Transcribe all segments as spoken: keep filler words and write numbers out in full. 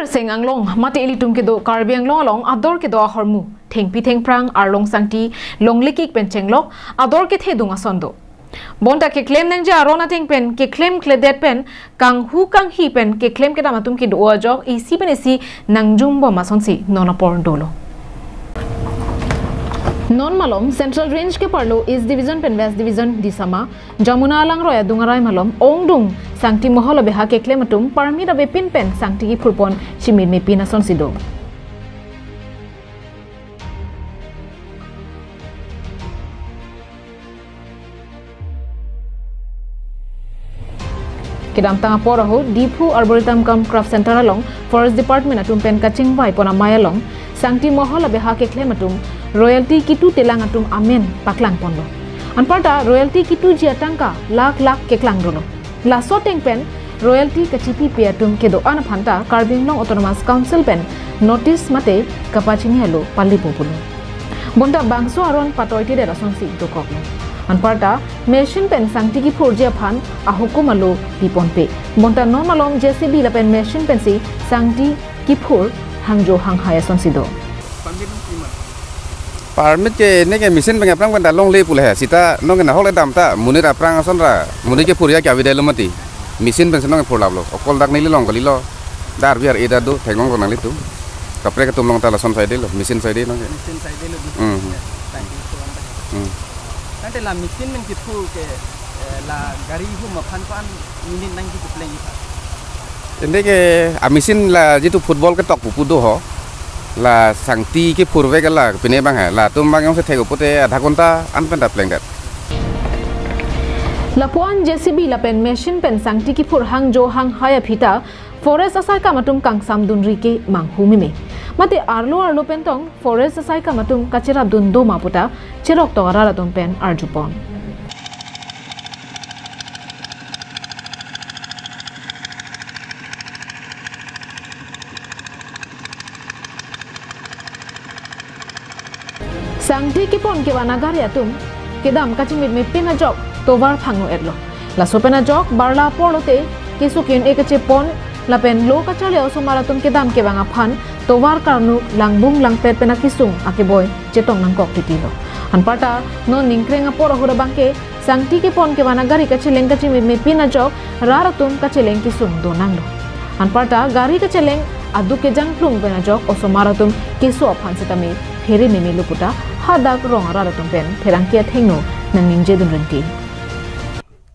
Seng anglong mate ilitum kedo Karbi Anglong along ador kedo ahormu, thengpi thengphrang, arlong sangti, longle kik pen chenglok, ador kethedung ason do. Bonta keklem nangji aron ateng pen keklemkledet pen kanghu kanghi pen keklem kedam atum kedo ajok isi pen isi nangjum bom asonsi non apor dolo. Non malom Central Range keparlo East Division pen West Division, Disama, Jamuna alangroi adung arai malom ongdung sangti mohol abeha keklem atum permit avepin pen sangti kiphurpon chimit mepin asonsi do. Kedamtang apor ahut Diphu Arboretum cum Craft Center along Forest Department atum pen kachingvaipon amei along sangti mohol abeha keklem atum royalty kitutelang atum amen paklangponlo. Anparta royalty kituji atangka lakh lakh keklangdolo. Laso ateng pen royalty kachipipe atum kedo-an aphanta Karbi Anglong Autonomous Council pen notice mate kapachini alo palipo pulo. Bonta bangso aron patoitedet asonsi dokoklo. Anparta machine pen sangti kiphurji aphan ahukum alo piponpe. Bonta non malom J C B lapen machine pensi sangti kiphur hangjo hanghai asonsi do. Permit ke neke machine pen aphrang pen ta longle pule he. Sita nonke nahok le dam ta monit aphrang ason ra monit kephurji ke avedetlo mati. Machine pensi nonke phurlaplo. Okol dak neli long kalilo. Dar biar eda do theklong ko nanglitum. Kaprek atum long ta lason saidelo, machine saide nonke. Machine saidelo di. Hmm. Thank you so much. Hmm. Tangte la machine pen kiphur ke, eh, la gari hum aphan pan minit nangji kepleng ji tha. Ende ke a machine la jitu football ketok pupu do ho. La sangti kiphurve ke la pine bang he. Latum bang jongsi thek-o pute adha ghonta an pen ta plengdet. Lapuan J C B lapen machine pen sangti kiphur hangjo hanghai aphi ta forest asaikam atum kangsamdunri ke manghu meme. Mate arlo arlo pen tong forest asaikam atum kacherapdun doma puta cheroktok arat atum pen arjupon. Sangti kepon kevan agari atum kedam kachimit mepin ajok tovar phangno-etlo. Laso pen ajok barla apor lote keso ke-un-e kachepon lapen lo kacharli osomar atum kedam kevang aphan tovar karnuk langbung langpet pen akesung akeboi chetong nangkok titilo. Anparta non ningkreng apor ahut abangke sangti kepon kevan agari kacheleng kachimit mepin ajok rat atum kacheleng kesung donanglo. Anparta gari kacheleng aduk kejangplung pen ajok osomar atum keso aphan setame phere meme lo puta hadak rong arat atum pen pherangke athengno nangningjedun renti.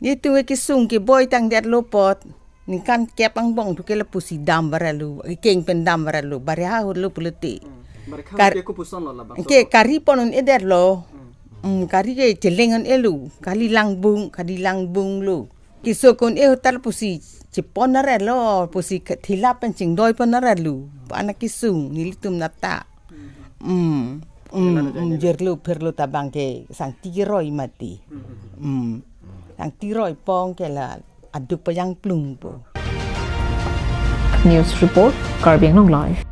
Netum kesung keboi tangdetlo apot ningkan kep angbong thu ke lapusi dam varalo, keng pen dam varalo, bari ahut lo pulote. Hmm. Bari kar- ke kupuson lo labang ke so. Kari pon un-edetlo. Hmm. Hmm, kari kecheleng un-elo, kali langbung, kali langbunglo. Keso ke-un-e ahut ta lapusi chepon arelo, pusi ke thila pen chingdoipon arelo. Ba na kesung, nelitum nata. Hmm. Hmm. Hmm, hmm, jirlo pherlo ta abangke sangti keroi mati. Hmm. Sangti roi pong ke la aduk pajangplung po. News report, Karbi Anglong Live.